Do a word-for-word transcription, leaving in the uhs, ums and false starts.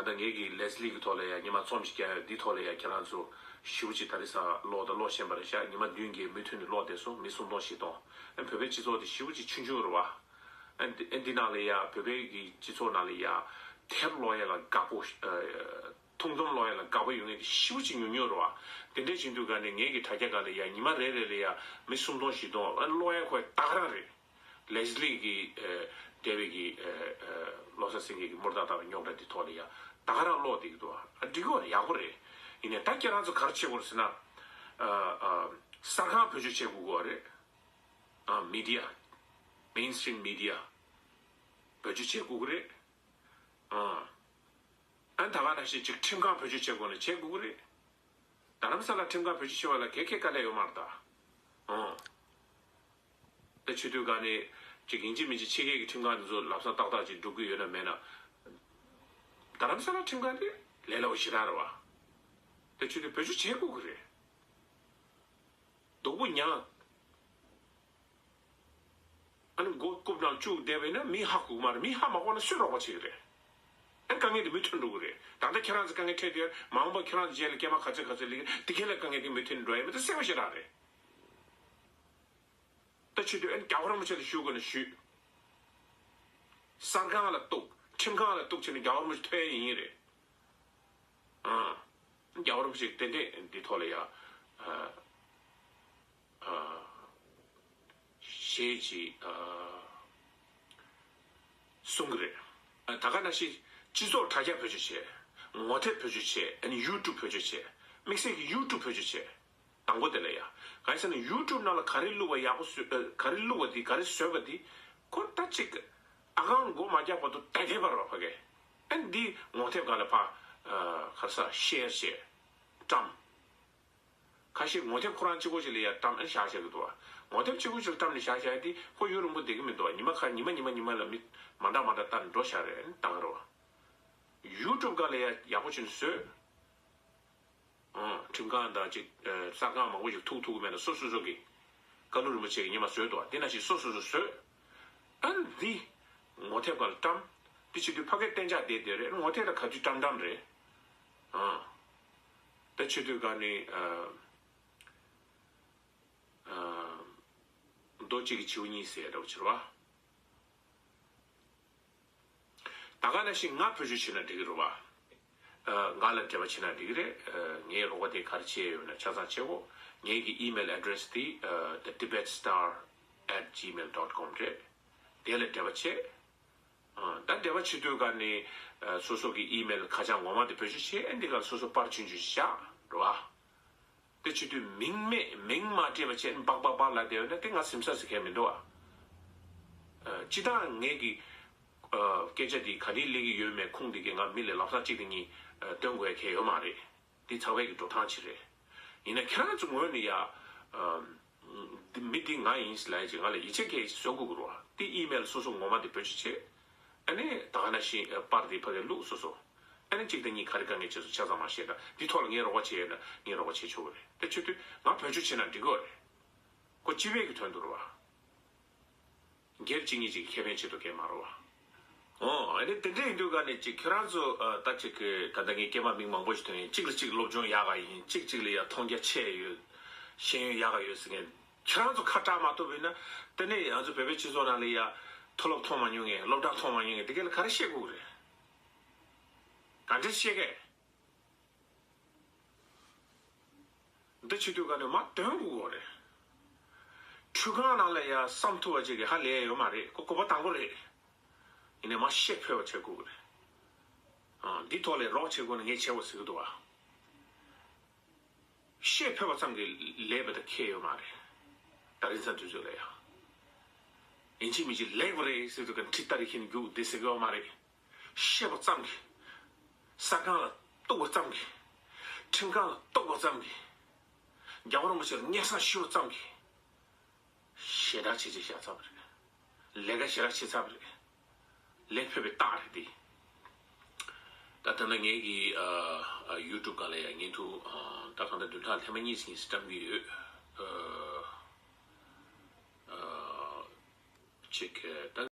ད་ངེད་ཀྱིས་ལེ་སི་ལི་གི་ཐོག་ལ་ཡང་ཉི་མ་རྩོམ་ཞིག་བརྒྱབ་ཡོད། འདི་ཐོག་ལ་ཡང་ཁྱེད་རང་ཚོ་ཞེ་པོ་ཅིག་ད་རེས་ཀློག་དང་ཀློག་བཞིན་པ་རེད་ཤག་ཉི་མ་བདུན་གྱི་མུ་མཐུད་ནས་ཀློག་བསྡད་སོང་། མི་སུམ་སྟོང་བཞི་སྟོང་། ཨ་བོད་པའི་སྤྱི་ཚོགས་དེ་ཞེ་པོ་ཅིག་ཆུང་ཆུང་རེད་བ། ཨ་འདི་ཨ་འདི་ནང་ལ་ཡང་བོད་པའི་གི་སྤྱི་ཚོགས་ནང་ལ་ཡང་དེབ་ཀློག་ཡ་ལ་དགའ་པོ། ཨ་ཐུང་ཐུང་ཀློག་ཡ་ལ་དགའ་པོ་ཡོད་མཁན་དེ་ཞེ་པོ་ཅིག་ཉུང་ཉུང་རེད་བ། དེ་འདྲ་བྱེད་དུས་ག་ནས་ངེད་ཀྱི་དྲ་རྒྱ་སྒང་ལ་ཡང་ཉི་མ་རེ་རེ་ལ་ཡང་མི་སུམ་སྟོང་བཞི་སྟོང་ཨ་ཀློག་ཡ་ཁོ་ད་ག་རང་རེད། ལེ་སི་ལི་གི་ཨ་འདས་པའི་གི་ཨ་ཨ་བློ་བཟང་སེང་གེ་གི་དམུར་ཐག་བཏགས་པའི་རྙོག་དྲ་འདི་ཐོག་ལ་ཡ་ད་ག་རང་ཀློག་བསྡད་ཀྱི་འདུག་ཨ་འགྲིག་གི་རེད། ཡག་པོ་རེད། ཡིན་ནའི་ད་ཁྱེད་རང་ཚོ་ག་རེ་བྱེད་དགོས་རེད་ཟེར་ན། ཨ་ཨ་གསར་ཁང་བེད་སྤྱོད་བྱེད་དགོས་ཀྱི་རེད། ཨ་མི་ཌི་ཡ། མེན་སི་ཊིམ་མི་ཌི་ཡ་བེད་སྤྱོད་བྱེད་དགོས་ཀྱི་རེད། ཨ་ཨ་ད་ག་ནང་བཞིན་ཅིག་ཁྲིམས་ཁང་བེད་སྤྱོད་བྱེད་དགོས་ན་བྱེད་དགོས་ཀྱི་རེད། རྡ་རམ་ས་ལ་ཁྲིམས་ཁང་བེད་སྤྱོད་བྱེད་པ་ལ་ག་གེ་དཀའ་ལས་ཡོད་མ་རེད་ད། ཨང་། ད་བྱེད་དུས་ག་ནས་ཅིག་ཡིན་གཅིག་མིན་གཅིག་ཕྱི་རྒྱལ་གྱི་ཁྲིམས་ཁང་དེ་ཚོ་ལམ་སང་ཏག་ཏག་ཅིག་འགྲོ་གི་ཡོད་ན་མེད་ན། རྡ་རམ་ས་ལ་ཁྲིམས་ཁང་དེ་ལས་སླ་པོ་ཞེ་དྲག་རེད་བ། ད་བྱེད་དུས་བེད་སྤྱོད་བྱེད་དགོས་ཀྱི་རེད། སྡུག་པོ་མྱངས། ཨ་ནི་མགོ་བཀུག་ནང་བཅུག་བསྡད་པ་ཡིན་ན་མིས་ཧ་གོ་གི་མ་རེད། མིས་ཧ་མ་གོ་ན་སུས་རོགས་པ་བྱེད་ཀྱི་རེད། ཨ་ནི་དཀའ་ངལ་དེ་མུ་མཐུད་འགྲོ་གི་རེད། ད་ལྟ་ཁྱེད་རང་ཚོ་དཀའ་ངལ་འཕྲད་དུས་མ་འོངས་པ་ཁྱེད་རང་ཚོ་རྗེས་ལ་སྐྱེས་མ་ག་ཚོད་ག་ཚོད་སླེབས་ཀྱི་དེ་གས་ལ་དཀའ་ངལ་དེ་མུ་མཐུད་འགྲོ་ཡ་མེད། ད་གསལ་པོ་ཞེ་དྲག་རེད། ད་བྱེད་དུས་ཨ་ནི་རྒྱལ་བ་རིན་པོ་ཆེ་ལ་ཞུ་དགོས་ན་ཞུས། གསར་ཁང་ལ་གཏུག་ཁྲིམས་ཁང་ལ་གཏུག་བྱས་ན་རྒྱལ་བ་རིན་པོ་ཆེ་ཐོན་ཡ་ཡིན་རེད། ཨ། རྒྱལ་བ་རིན་པོ་ཆེ་ཏན་ཏན་འདི་ཐོག་ལ་ཡ། ཨ། ཨ། ཞེས་ཀྱི་ཨ། གསུང་གི་རེད། ཨ། ད་ག་ནང་བཞིན་སྤྱི་ཚོགས་དྲ་རྒྱ་བེད་སྤྱོད་བྱས། ངོ་དེབ་བེད་སྤྱོད་བྱས། ཨ་ནི་ཡུ་ཊུབ་བེད་སྤྱོད་བྱས། དམིགས་བསལ་གྱི་ཡུ་ཊུབ་བེད་སྤྱོད་བྱས། དང་པོ་དེ་ལ་ཡ། གང་ཡིན་ཟེར་ན་ཡུ་ཊུབ་ནང་ལ་ག་རེ་བླུགས་པ་ཡག་པོ་བཟོས། ཨ། ག་རེ་བླུགས་པ་འདི་ག་རེ་བཟོས་པ་འདི་ཁོ་ད་ཅིག་ཨ་ཁང་མགོ་མ་བརྒྱབ་བར་དུ་ད་བསྡད་པ་རེད་བ་ཕ་གི། ཨ་ནི་འདི་ངོ་དེབ་སྒང་ལ་ཕར་ཨ་ག་རེ་ཟ་ཤེར་བྱས། བཀྲམ། ཁ་ཤས་ངོ་དེབ་ཁོ་རང་གཅིག་པོ་ཅིག་ལ་ཡ་བཀྲམ་ཨ་ནི་བཞག་བཞག་གི་འདུག་བ། ངོ་དེབ་གཅིག་པོ་ཅིག་ལ་བཀྲམ་ནས་བཞག་བཞག་ཡ་དེ་ཁོ་ཡུན་རིང་པོ་བསྡད་ཀྱི་མི་འདུག་བ། ཉི་མ་ཁ་ཉི་མ་ཉི་མ་ཉི་མ་ལ་མི་མ་འདྲ་མ་འདྲ་ལྟ་ནས་འགྲོ་བཞག་རེད། ཨ་ནི་ད་ག་རེད་བ། ཡུ་ཊུབ་སྒང་ལ་ཡ་ཡག་པོ་བྱས་ནས་བཟོས། ཨང་། ཁྲིམས་ཁང་དང་ཅིག་ཨ། གསར་ཁང་མང་པོ་ཞིག་ཐུག་ཐུག་གི་མེད་ན་སོ་སོ་སོ་གི། བཀའ་བློན་རིན་པོ་ཆེ་གིས་ཉི་མ་བཟོས་འདུག་དེ་ནང་བཞིན་སོ་སོ་སོ་བཟོས། ཨ་ནི་འདི་ངོ་དེབ་སྒང་ལ་བཀྲམ། འདི་བྱེད་དུས་ཕ་གིར་གཏན་འཇགས་བསྡད་བསྡད་རེད། ངོ་དེབ་ལ་ག་དུས་བཀྲམ་བཀྲམ་རེད། ཨང་། ད་བྱེད་དུས་ག་ནས་ཨ། ཨ། རྡོ་གཅིག་གིས་བྱེའུ་གཉིས་བསད་འདྲ་བོ་བྱེད་རེད་བ། ད་ག་ནང་བཞིན་ང་བེད་སྤྱོད་བྱས་ན་འགྲིག་གི་རེད་བ། ཨ། ང་ལ་འབྲེལ་བ་བྱས་ན་འགྲིག་གི་རེད། ཨ། ངའི་རོགས་པ་དེ་ག་རེ་བྱས་ཡོད་ན་ཆ་ཚང་བྱེད་དགོས། ངའི་གི་ཨི་མེལ་ཨེ་ཌི་རེ་སི་དེ་ཨ། the tibet star at gmail dot com རེད། དེ་ལ་འབྲེལ་བ་བྱེད། ཨ། ད་འབྲེལ་བ་བྱེད་དུས་ག་ནས་ཨ། སོ་སོ་གི་ཨི་མེལ་ཁ་བྱང་ངོ་མ་དེ་བེད་སྤྱོད་བྱེད། ཨ། འདི་ག་ལ་སོ་སོ་པར་ཆུང་ཆུང་ཞིག་བཞག་རེད་བ། དེ་བྱེད་དུས་མིང་མེད་མིང་མ་བྲིས་པ་བྱས་ནས་སྦག་སྦག་སྦག་ལབ་བསྡད་ཡོད་ན་དེ་ང་ཟིན་ས་ཟིན་མཁན་མི་འདུག་ཨ། སྤྱིར་བཏང་ངས་ཀྱི་ཨ། སྐད་ཆ་འདི་ག་འདྲའི་སླེབས་ཀྱི་ཡོད་མེད་ཁུངས་འདི་གས་ང་མི་ལ་ལབ་ས་གཅིག་དང་གཉིས་ཨ། སྟོན་དགོས་ཡ་གང་ཡང་ཡོད་མ་རེད། འདི་ཚགས་པར་གྱི་འགྲོ་སྟངས་ཅིག་རེད། ཡིན་ན་ཁྱེད་རང་ཚོ་ངོས་ནས་ཡ། ཨ། འདི་མི་འདི་ང་ཡིན་ཟེར་ལབ་ཡ་ཅིག་ང་ལ་ཡིད་ཆེས་སྐྱེ་བཟོ་དགོས་ཀྱི་རེད་བ། དེ་ཨི་མེལ་སོ་སོ་ངོ་མ་དེ་བེད་སྤྱོད་བྱེད། ཨ་ནི་ད་ག་ནང་བཞིན་པར་དེ་ཕ་གིར་བླུགས་སོ་སོ། ཨ་ནི་གཅིག་དང་གཉིས་ག་རེ་དཀའ་ངལ་བྱེད་སོང་ཆ་ཚང་མ་བཤད། ད་འདི་ཐོག་ལ་ངས་རོགས་པ་བྱེད་ཡོད་ན་ངས་རོགས་པ་བྱེད་ཆོག་གི་རེད། དེ་བྱེད་དུས་ང་བེད་སྤྱོད་བྱེད་ན་འགྲིག་གི་རེད། ཁོ་སྤྱི་པའི་གི་དོན་དུ་རེད་བ། སྒེར་གཅིག་གཉིས་ཅིག་གི་ཁེ་ཕན་ཆེད་དུ་གང་ཡང་མ་རེད་བ། ཨོ། ཨ་ནི་དེ་འདྲ་ཡིན་དུས་ག་ནས་ཅིག་ཁྱེད་རང་ཚོ་ཨ། ད་ཅིག་གི་ད་ལྟ་ངས་སྐྱེས་པ་མིང་མང་པོ་ཞིག་ཐོན་ཡིན། གཅིག་ལ་གཅིག་སློབ་སྦྱོང་ཡག་ག་ཡིན། གཅིག་གཅིག་ལ་ཡ་མཐོང་རྒྱ་ཆེ་ཡོད། ཤེས་ཡོན་ཡག་ག་ཡོད་ཟེར་མཁན། ཁྱེད་རང་ཚོ་ཁ་གྲག་མ་ཐུབ་པ་ཡིན་ན་དེ་ནས་ང་ཚོ་བོད་པའི་སྤྱི་ཚོགས་ནང་ལ་ཡ་མཐོ་སློབ་མཐོང་མ་མྱོང་མཁན། སློབ་གྲྭ་མཐོང་མ་མྱོང་མཁན་དེ་གས་ལ་ག་རེ་བཤད་དགོས་ཀྱི་རེད། ག་འདྲ་བཤད་མཁན། འདི་བྱེད་དུས་ག་ནས་མ་འདོན་དགོས་ཀྱི་རེད། ཁྲུས་ཁང་ནང་ལ་ཡ་བསམ་ཐུབ་པ་ཅིག་གིས་ཧ་ལས་ཡོད་མ་རེད། ཁོ་གོ་བ་དང་པོ་རེད། ཡིན་ནའི་མ་ཤེས་ཕོད་པ་བྱེད་དགོས་ཀྱི་རེད། ཨ། འདི་ཐོག་ལ་རོགས་བྱེད་དགོས་ན་ངས་བྱེད་དགོས་ཟེར་གྱི་འདུག་བ། ཤེས་ཕོད་པ་ཙམ་གྱིས་ལེགས་པ་དང་ཁེ་ཡོད་མ་རེད། ད་རིང་ས་དུས་ཚོད་ལ་ཡ། ཡིན་གཅིག་མིན་གཅིག་ལེགས་པ་རེད་ཟེར་དུས་ག་ཁྲི་ལྟར་ཁྱེར་ནས་རྒྱུགས་བསྡད་ཟེར་གྱི་ཡོད་མ་རེད། ཤེས་པ་ཙམ་གྱིས། གསར་ཁང་ལ་གཏུག་པ་ཙམ་གྱིས། ཁྲིམས་ཁང་ལ་གཏུག་པ་ཙམ་གྱིས། རྒྱལ་བ་རིན་པོ་ཆེར་སྙན་སེང་ཞུ་བ་ཙམ་གྱིས། ཞེ་དྲག་བྱས་བྱས་བཞག་ཚར་བ་རེད། ལས་ཀ་ཞེ་དྲག་བྱས་ཚར་བ་རེད། ལས་ཕོད་པའི་རྟགས་རེད་དེ། ད་ད་ལྟ་ངེད་ཀྱི་ཨ་ཨ་ཡུ་ཊུབ་སྒང་ལ་ཡང་ཉིན་ཐུ་ཨ་ད་གང་ལྟར་བདུན་ཕྲག་ཐེངས་མ་གཉིས་ཟིན་བཀྲམ་གྱི་ཡོད། ཨ་ཨ་ཅིག་ད།